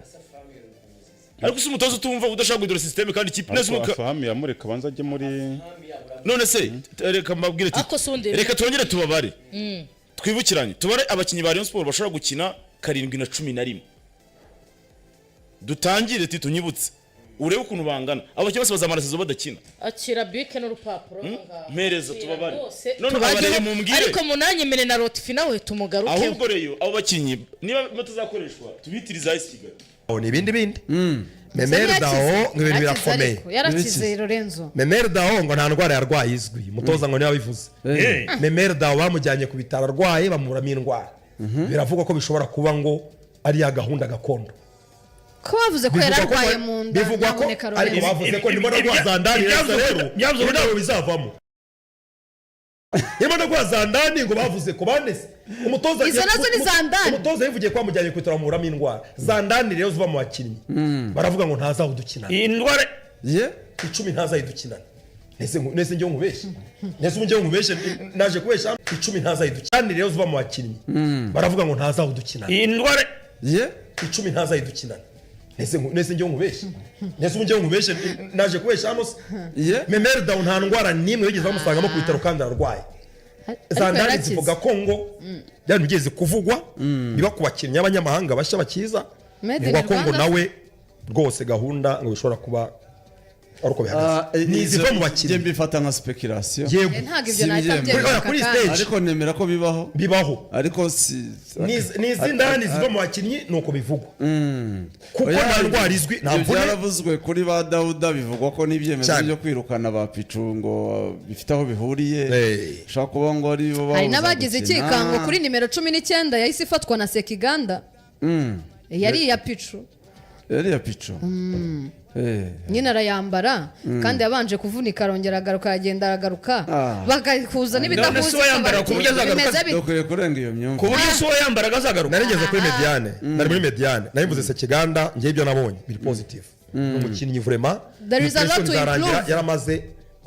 Ariko si umutoza utumva, udashaka guhindura système kandi ikipe neza Ariko umwuka. Afahami yamureka abanza ajye muri None se reka mbabwire ati Ariko si undi- reka twongere tubabare, twibukiranye, tubare abakinnyi ba Rayon Sport bashobora gukina 7 na 11. Dutangire tunyibutse, urebe ukuntu bangana. Abakinnyi bose bazamara saison badakina. Akira bike n'urupapuro ngaho. Mpereza Akira tubabare. rwose, None tubageho. abareye mumbwire. Ariko munanyemere na Rotifi nawe tumugarukeho. Ahubwo rero abo bakinnyi niba batazakoreshwa, tubitirize AS Kigali. Aho ni ibindi bindi. Memel Yarakize. Dao ngo ibintu Yarakize. birakomeye. Ariko yarakize, Lorenzo. Memel Dao ngo nta ndwara yarwaye izwi, umutoza ngo niwe wabivuze. Memel Dao bamujyanye ku bitaro arwaye, bamuramo indwara. Biravugwa ko bishobora kuba ngo ari ya gahunda gakondo. Ko bavuze ko Bivugwa ko- yararwaye mu nda? Bivugwa ko Nyamuneka, ariko Lorenzo. bavuze ko ndimo ndagwa zandani rero Ibyavuzwe ntabwo bizavamo. Ndimo ndagwa zandani ngo bavuze ko banese umutoza. Izo nazo ni zandani. Umutoza yivugiye ko bamujyanye ku bitaro bamuramo indwara. Zandani rero ziva mu bakinnyi, baravuga ngo ntazawudukinana. Iyi ndwara Ye. 10 ntazayidukinana. Nese njyewe nkubeshye? Nese ubu njyewe nkubeshye? Naje kubeshya? 10 ntazayidukinana. Rero ziva mu bakinnyi, baravuga ngo ntazawudukinana. Iyi ndwara Ye. 10 ntazayidukinana. Nese njyewe nkubeshye? Nese ubu njyewe nkubeshye? Naje kubeshya hano se? Ye. Memel Dao nta ndwara n'imwe yigeze bamusangamo ku bitaro kandi ararwaye. Ariko Zandani yarakize. zivuga ko ngo byari bigeze kuvugwa biba ku bakinnyi b'abanyamahanga bashya bakiza. Made in Bivugwa ko ngo Rwanda. nawe rwose gahunda ngo bishobora kuba ari uko bihagaze, ni iziva mu Njye bakinnyi. mbifata nka speculation. Yego. Ntabwo ibyo nahita Simbyemera. mbyemera Kuri aka stage. kanya. Ariko nemera ko bibaho. Bibaho. Ariko si Ni iz'indani ziva mu bakinnyi, ni uko bivugwa, kuko Oya, nta ndwara izwi, nta ibyo mvune. byaravuzwe kuri ba Dawuda, bivugwa ko n'ibyemezo Cyane. byo kwirukana ba Picu ngo bifite aho bihuriye. Ushobora kuba ngo ari bo Hari babuza n'abagize gukina. ikikango kuri nimero 19 yahise ifatwa na Sekiganda, yari iya Picu. Yari iya Picu. Nyine arayambara kandi yabanje kuvunika, arongera agaruka, aragenda aragaruka, bagahuza None n'ibidahuza. se uwayambara ku buryo azagaruka? Bimeze bite? Dukwiye kurenga iyo Ku myumvire. buryo se uwo yambaraga azagaruka? Narigeze kuri médiane, nari muri médiane, nabivuze. Sekiganda, njyewe ibyo nabonye biri positive, ni umukinnyi vraiment. There is a lot to improve. Yaramaze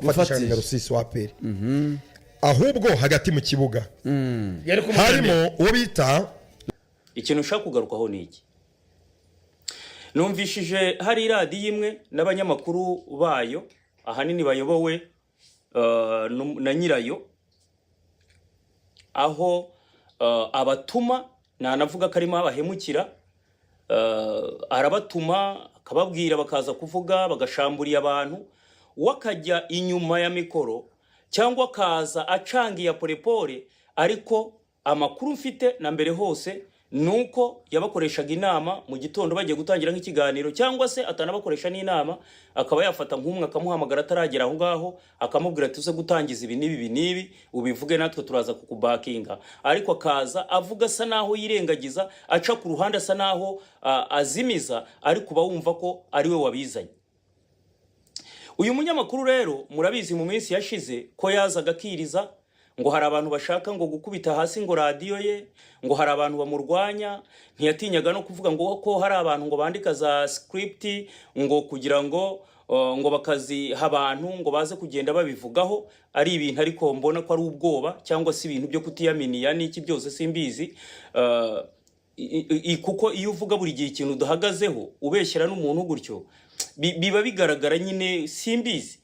gufatisha Gufatisha. nimero 6 wa APR. Ahubwo hagati mu kibuga Yari kumwe. harimo uwo bita Ikintu ushaka kugarukaho ni iki: numvishije hari iradiyo imwe n'abanyamakuru bayo, ahanini bayobowe na nyirayo, aho abatuma, nanavuga ko arimo abahemukira, arabatuma akababwira, bakaza kuvuga bagashamburiye abantu, we akajya inyuma ya mikoro cyangwa akaza acangiye polepole. Ariko amakuru mfite na mbere hose ni uko yabakoreshaga inama mu gitondo bagiye gutangira nk'ikiganiro, cyangwa se atanabakoresha n'inama, akaba yafata nk'umwe akamuhamagara ataragera aho ngaho, akamubwira ati: "Uze gutangiza ibi n'ibi, ibi n'ibi ubivuge, natwe turaza kukubakinga." Ariko akaza avuga asa naho yirengagiza, aca ku ruhande, asa naho azimiza, ariko uba wumva ko ari we wabizanye. Uyu munyamakuru rero murabizi mu minsi yashize ko yazaga akiriza ngo hari abantu bashaka ngo gukubita hasi ngo radiyo ye, ngo hari abantu bamurwanya. Ntiyatinyaga no kuvuga ngo ko hari abantu ngo bandika za script ngo kugira ngo ngo bakaziha abantu ngo baze kugenda babivugaho. Ari ibintu ariko mbona ko ari ubwoba cyangwa se ibintu byo kutiyaminiya n'iki byose, simbizi. Kuko iyo uvuga buri gihe ikintu udahagazeho, ubeshyera n'umuntu gutyo, biba bigaragara nyine, simbizi.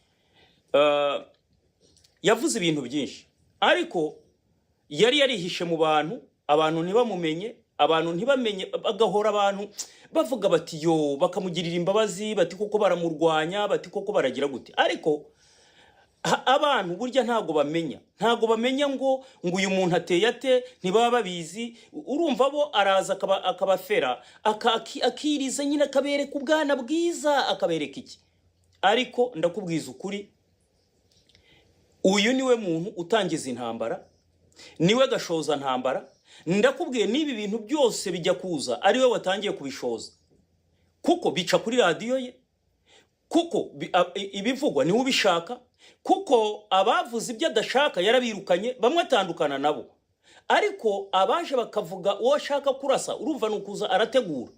Yavuze ibintu byinshi, ariko yari yarihishe mu bantu, abantu ntibamumenye, abantu ntibamenye, bagahora abantu bavuga bati yo, bakamugirira imbabazi, bati koko baramurwanya, bati koko baragira gute. Ariko abantu burya ntabwo bamenya ngo uyu muntu ateye ate, ntibaba babizi. Urumva bo araza akabafera, akiriza nyine, akabereka ubwana bwiza, akabereka iki. Ariko ndakubwiza ukuri, uyu niwe muntu utangiza intambara, niwe gashoza ntambara. Ndakubwiye, n'ibi bintu byose bijya kuza ari we watangiye kubishoza, kuko bica kuri radiyo ye, kuko ibivugwa niwe ubishaka, kuko abavuze ibyo adashaka yarabirukanye, bamwe atandukana nabo. Ariko abaje bakavuga uwo ashaka kurasa, urumva ni ukuza arategura,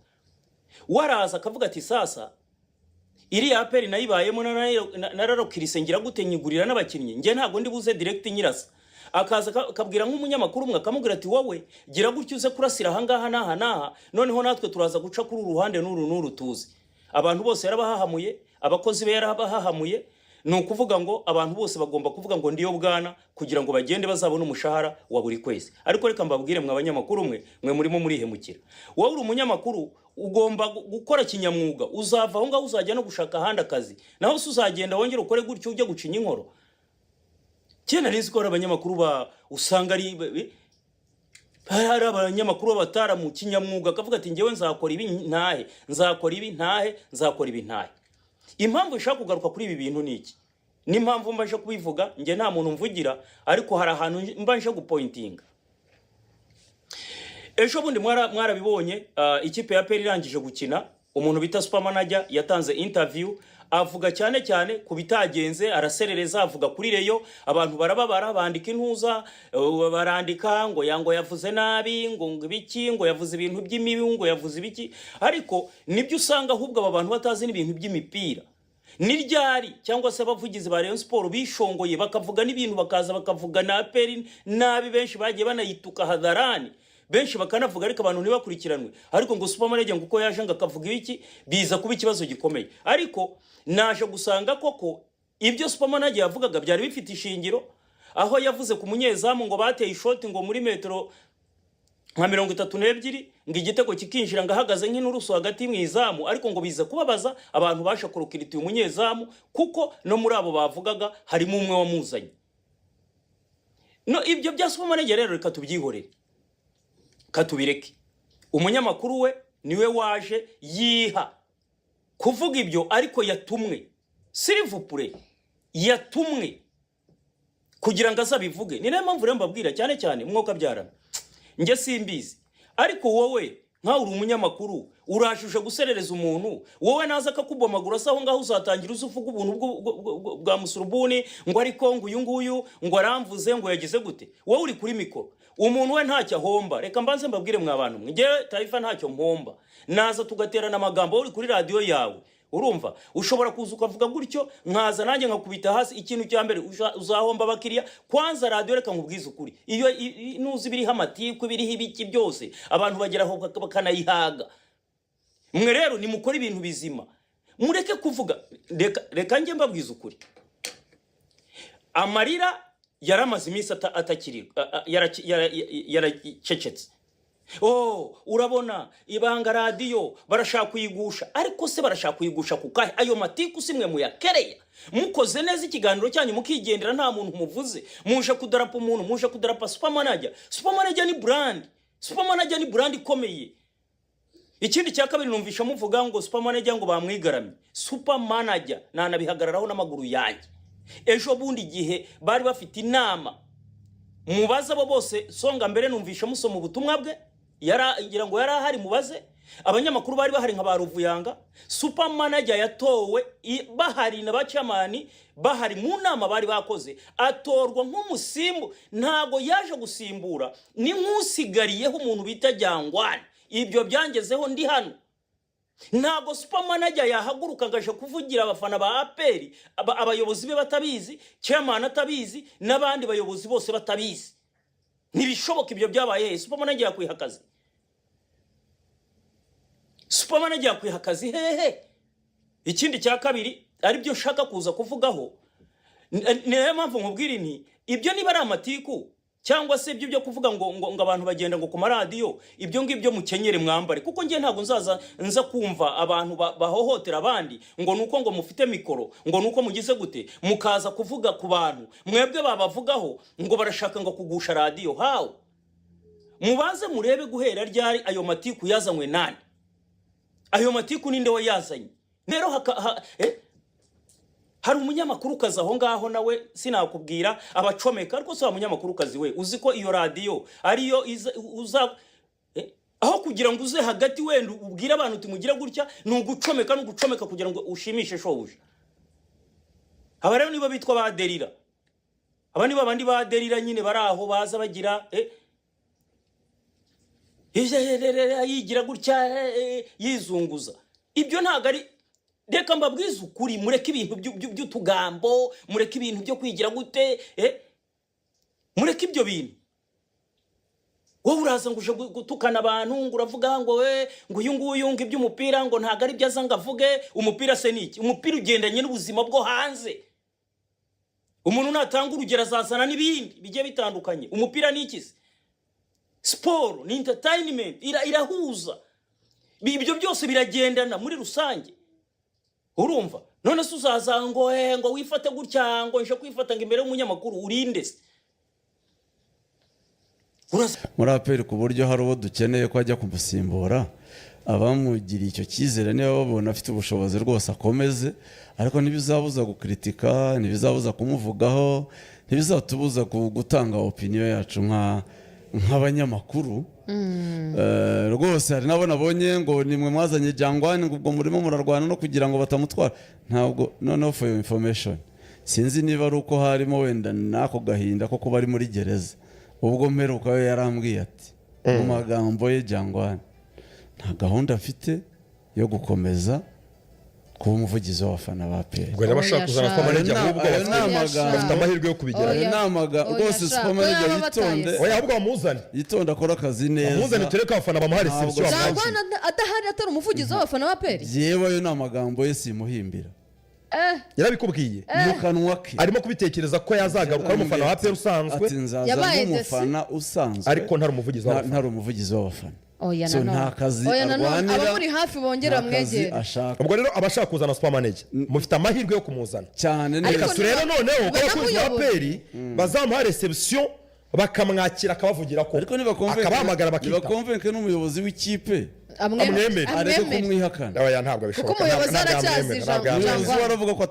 waraza akavuga ati: "Sasa iriya APR nayibayemo, nararokirise, ngira gute, nyigurira n'abakinnyi, njye ntabwo ndi buze direct nyirasa." Akaza akabwira nk'umunyamakuru umwe, akamubwira ati: "Wowe gira gutya, uze kurasira ahangaha n'aha n'aha, noneho natwe turaza guca kuri uru ruhande n'uru n'uru." Tuzi abantu bose yarabahahamuye, abakozi be yarabahahamuye. Ni ukuvuga ngo abantu bose bagomba kuvuga ngo "Ndiyo bwana" kugira ngo bagende bazabone umushahara wa buri kwezi. Ariko reka mbabwire, mwe abanyamakuru, mwe murimo murihemukira. Wowe uri umunyamakuru, ugomba gukora kinyamwuga. Uzava aho ngaho, uzajya no gushaka ahandi akazi, naho se uzagenda wongere ukore gutyo, ujye gucinya inkoro? Kera nari nzi ko hari abanyamakuru ba usanga ari hari abanyamakuru b'abataramu kinyamwuga, akavuga ati: "Ngewe nzakora ibi ntahe, nzakora ibi ntahe, nzakora ibi ntahe." Impamvu nshaka kugaruka kuri ibi bintu ni iki? N'impamvu mba nje kubivuga, njye nta muntu mvugira, ariko hari ahantu mba nje gupointinga. Ejo bundi mwarabibonye, ikipe ya APR irangije gukina, umuntu bita Supermanager yatanze interview, avuga cyane cyane ku bitagenze, araserereza, avuga kuri Rayon. Abantu barababara, bandika intuza, barandika ngo ya ngo yavuze nabi, ngo ibiki, ngo yavuze ibintu by'imibi, ngo yavuze ibiki. Ariko nibyo usanga ahubwo aba bantu batazi n'ibintu by'imipira. Ni ryari cyangwa se abavugizi ba Rayon Sport bishongoye bakavuga n'ibintu, bakaza bakavuga na APR nabi, benshi bagiye banayituka hadharani, benshi bakanavuga, ariko abantu ntibakurikiranwe? Ariko ngo Supermanager ngo uko yaje ngo akavuga ibiki, biza kuba ikibazo gikomeye. Ariko naje gusanga koko ibyo Supermanager yavugaga byari bifite ishingiro, aho yavuze ku munyezamu ngo bateye ishoti ngo muri metero nka 32, ngo igitego kikinjira, ngo ahagaze nk'inturusu hagati mu izamu. Ariko ngo biza kubabaza abantu basha kurukirita uyu munyezamu, kuko no muri abo bavugaga harimo umwe wamuzanye. No ibyo bya Supermanager rero reka tubyihorere, katubireke. Umunyamakuru we niwe waje yiha kuvuga ibyo, ariko yatumwe, s'il vous plaît, yatumwe kugira ngo azabivuge. Ni nayo mpamvu rero mbabwira cyane cyane, mwuka byarana, njye simbizi, ariko wowe nkawe uri umunyamakuru, urashushe guserereza umuntu, wowe naza akakubomagura se, aho ngaho uzatangira uza uvuga ubuntu bwa musurubuni, ngo ariko ngo uyu nguyu ngo aramvuze, ngo yagize gute? Wowe uri kuri mikoro, umuntu we ntacyo ahomba. Reka mbanze mbabwire, mwa bantu mwe, njyewe Taifa ntacyo mpomba. Naza tugaterana amagambo, wowe uri kuri radiyo yawe, urumva ushobora kuza ukavuga gutyo, nkaza nanjye nkakubita hasi. Ikintu cya mbere, uzahomba abakiriya. Kwanza radiyo, reka nkubwize ukuri, iyo nuzi ibiriho amatiku, ibiriho ibiki byose, abantu bageraho bakanayihaga. Mwe rero nimukore ibintu bizima, mureke kuvuga. Reka njye mbabwiza ukuri, amarira yaramaze iminsi atakiri yaracecetse. Oh, urabona Ibanga Radiyo barashaka kuyigusha, ariko se barashaka kuyigusha ku kahe? Ayo matiku si mwe muyakereya? Mukoze neza ikiganiro cyanyu mukigendera, nta muntu muvuze. Muje kudarapa umuntu, muje kudarapa Supermanager. Supermanager ni brand, Supermanager ni brand ikomeye. Ikindi cya kabiri, numvisha muvuga ngo Supermanager ngo bamwigaramye. Supermanager nanabihagararaho n'amaguru yanjye. Ejo bundi igihe bari bafite inama, mubaze abo bose Songa Mbere, numvisha musoma ubutumwa bwe, ngira ngo yari ahari. Mubaze abanyamakuru bari bahari nka ba Ruvuyanga. Supermanager yatowe bahari na ba chairman bahari mu nama bari bakoze, atorwa nk'umusimbu. Ntago yaje gusimbura, ni nk'usigariyeho umuntu bita Jyangwane. Ibyo byangezeho ndi hano. Ntabwo Supermanager yahaguruka ngo aje kuvugira abafana ba APR, abayobozi be batabizi, chairman atabizi, n'abandi bayobozi bose batabizi. Ntibishoboka. Ibyo byabaye hehe? Supermanager yakwiha akazi? Supermanager yakwiha akazi hehe? Ikindi cya kabiri, aribyo nshaka kuza kuvugaho, ni nayo mpamvu nkubwira nti ibyo niba ari amatiku cyangwa se ibyo byo kuvuga ngo abantu bagenda ngo ku maradiyo, ibyo ngibyo mukenyere mwambare, kuko njye ntabwo nzaza nza kumva abantu bahohotera abandi ngo nuko ngo mufite mikoro, ngo nuko mugize gute, mukaza kuvuga ku bantu mwebwe babavugaho ngo barashaka ngo kugusha radiyo. Hawe, mubanze murebe guhera ryari ayo matiku yazanywe nani, ayo matiku ninde wayazanye? Rero hari umunyamakuru kazi aho ngaho nawe sinakubwira abacomeka, ariko si wa munyamakuru kazi we uzi ko iyo radiyo ariyo uza aho kugira ngo uze hagati wenda ubwire abantu uti mugire gutya, ni ugucomeka, ni ugucomeka kugira ngo ushimishe shobuja. Aba rero nibo bitwa ba Derira, aba nibo abandi ba Derira nyine bari aho baza bagira yigira gutya, yizunguza. Ibyo ntabwo ari, reka mbabwize ukuri, mureke ibintu by'utugambo, mureke ibintu byo kwigira gute. Mureke ibyo bintu. Wowe uraza ngo uje gutukana abantu, ngo uravuga ngo we, ngo uyu nguyu, ngo iby'umupira ngo ntabwo ari byo aza ngo avuge. Umupira se ni iki? Umupira ugendanye n'ubuzima bwo hanze. Umuntu natanga urugero azazana n'ibindi bigiye bitandukanye. Umupira ni iki se? Siporo ni entertainment, irahuza. Ibyo byose biragendana muri rusange, urumva? None se uzaza ngo ngo wifate gutya, ngo nje kwifata ngo imbere y'umunyamakuru, urinde se? Uraza Muri APR, ku buryo hari uwo dukeneye ko ajya kumusimbura, abamugiriye icyo cyizere niba babona afite ubushobozi rwose akomeze, ariko ntibizabuza gukritika, ntibizabuza kumuvugaho, ntibizatubuza gutanga opinion yacu nk'abanyamakuru. Rwose hari n'abo nabonye ngo nimwe mwazanye Jangwani, ngo ubwo murimo murarwana no kugira ngo batamutwara. Ntabwo, noneho for your information, sinzi niba ari uko harimo wenda n'ako gahinda ko kuba ari muri gereza, ubwo mperuka we yarambwiye ati mu magambo ye, Jangwani, nta gahunda mfite yo gukomeza kuba umuvugizi w'abafana ba APR. Ubwo rero abashaka kuzana Oya, super manager sha. ahubwo Ayo ni amagambo. bafite amahirwe yo kubigeraho. Ayo ni amagambo Oya, rwose. sha. Super manager Oya, baba yitonde. bataye. Oya, ahubwo bamuzane. Yitonde, akore akazi neza. Bamuzane tureke abafana bamuha reception. Ntabwo- Bamwakire. Jangwani adahari atari umuvugizi w'abafana ba APR? Yewe, ayo ni amagambo ye, simuhimbira. Yarabikubwiye? Mu kanwa ke. Arimo kubitekereza ko yazagaruka ari umufana wa APR usanzwe? Ati nzaza Yabaye nk'umufana usanzwe, ariko ntari umuvugizi w'abafana. Ntari umuvugizi w'abafana. Oya, So, nanone. nta kazi Oya, nanone. arwanira, Abamuri hafi bongere nta kazi bamwegere. ashaka. Ubwo rero abashaka kuzana super manager mufite amahirwe yo kumuzana. Cyane Ariko neza. Reka turebe noneho ko abakunzi ba banamuyobore. APR bazamuha reception, bakamwakira, akabavugira ko Ariko nibakonvenke, akabahamagara bakita. nibakonvenke n'umuyobozi w'ikipe Amwemere. areke Amwemere. kumwihakana. Oya, ntabwo bishoboka. Kuko umuyobozi Ntabwo aracyazi yamwemera, ntabwo ijambo. yamwemera. Umuyobozi we aravuga ko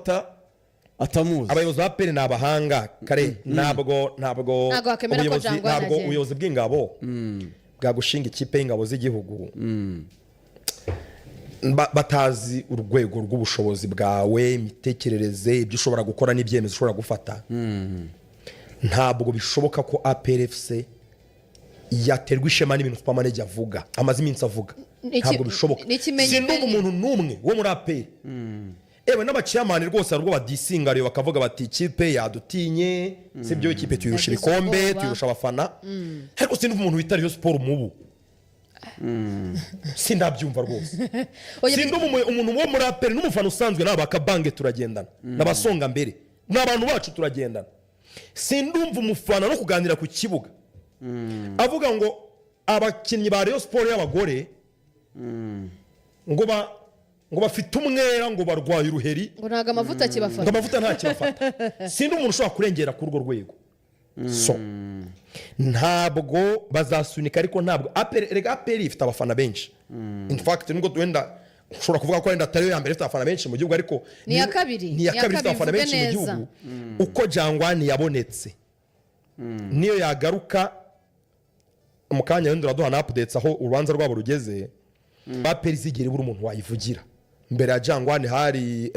atamuzi. Abayobozi ba APR ni abahanga kare, ntabwo Ntabwo wakemera ko Jangwani ntabwo agenda. ubuyobozi bw'ingabo bwagushinga ikipe y'ingabo z'igihugu batazi urwego rw'ubushobozi bwawe, imitekerereze, ibyo ushobora gukora n'ibyemezo ushobora gufata. Ntabwo bishoboka ko APRFC yaterwa ishema n'ibintu super manager avuga, amaze iminsi avuga. Ntabwo bishoboka. N'ikimenyimenyi. Sindumva umuntu n'umwe wo muri APR, ewe n'abaciyamani rwose, hari ubwo badisinga rero bakavuga bati ikipe yadutinye, sibyo, ikipe tuyirusha Yagize ibikombe, ubwoba. tuyirusha abafana, ariko sindumva umuntu wita Rayon Sport mubu, sindabyumva rwose. Oya, Sindumva umuntu wo muri APR n'umufana usanzwe, n'aba kabange turagendana, n'abasonga mbere, n'abantu bacu turagendana, sindumva umufana no kuganira ku kibuga avuga ngo abakinnyi ba Rayon Sport y'abagore ngo bafite umwera, ngo barwaye uruheri, ngo ntabwo amavuta ngo akibafata. Amavuta ntakibafata. Sindi umuntu ushobora kurengera kuri urwo rwego. So ntabwo bazasunika, ariko ntabwo APR, erega APR ifite abafana benshi. In fact, nubwo wenda ushobora kuvuga ko wenda atari yo ya mbere ifite abafana benshi mu gihugu, ariko Ni iya kabiri. Ni iya Ni iya kabiri ifite abafana kabiri, benshi mu mvuge neza. gihugu. Uko Jangwani yabonetse niyo yagaruka mu kanya, wenda uraduha na updates aho urubanza rwabo rugeze. APR izigera ibura umuntu wayivugira. Mbere ya Jangwani hari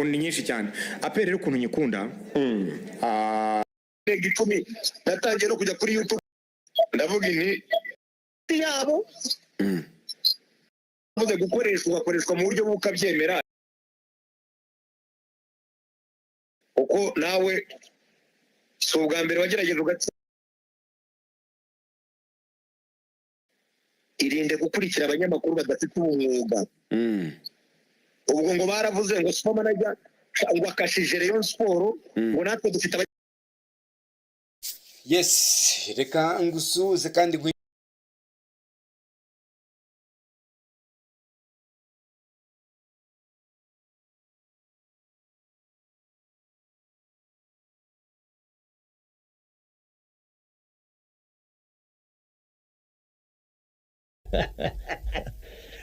Ukuntu ni nyinshi cyane. APR rero ukuntu nyikunda, 10 natangiye no kujya kuri YouTube, ndavuga inti yabo umaze gukoreshwa, ugakoreshwa mu buryo bw'ukabyemera, kuko nawe si ubwa mbere wagerageje ugatsinda. Irinde gukurikira abanyamakuru badafite umwuga. Ubwo ngo baravuze ngo super manager ngo akashije Rayon Sport, ngo natwe dufite Yes, reka ngusuhuze kandi nguhe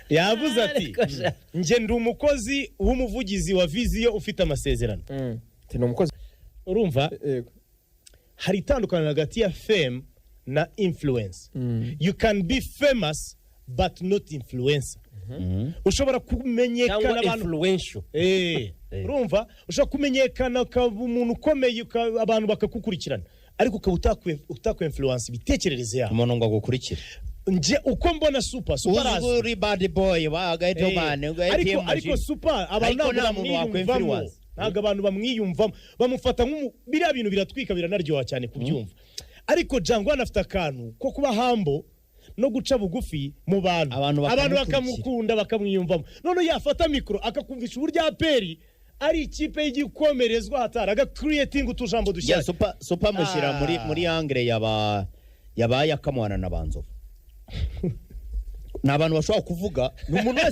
Yavuze ati: "Njye ndi umukozi w'umuvugizi wa Vision ufite amasezerano." Ni umukozi. Urumva hari itandukaniro hagati ya fame na influence. You can be famous but not influencer. Ushobora kumenyekana Cyangwa abantu influential. Urumva, ushobora kumenyekana ukaba umuntu ukomeye, abantu bakagukurikirana, ariko ukaba utakwe influence imitekerereze yabo. Umuntu ngo agukurikire. Nje uko mbona super, super Uzwi arazwi. uri bad boy wa gato man. Ariko super abantu Ariko ntabwo nta muntu bamwiyumvamo. wakwe-influence. Ntabwo abantu bamwiyumvamo, bamufata nk'umu biriya bintu biratwika, biranaryoha cyane kubyumva, ariko Jangwani afite akantu ko kuba humble no guca bugufi mu bantu, Abantu abantu bakamukurikira. bakamukunda, bakamwiyumvamo. None yafata mikoro akakumvisha uburyo APR ari ikipe y'igikomerezwa, hatari agakiriyetinga utujambo Ya dushyashya. Super, super mushyira muri angle yaba yabaye akamwana na banzovu. Ni abantu bashobora kuvuga, ni umuntu wese.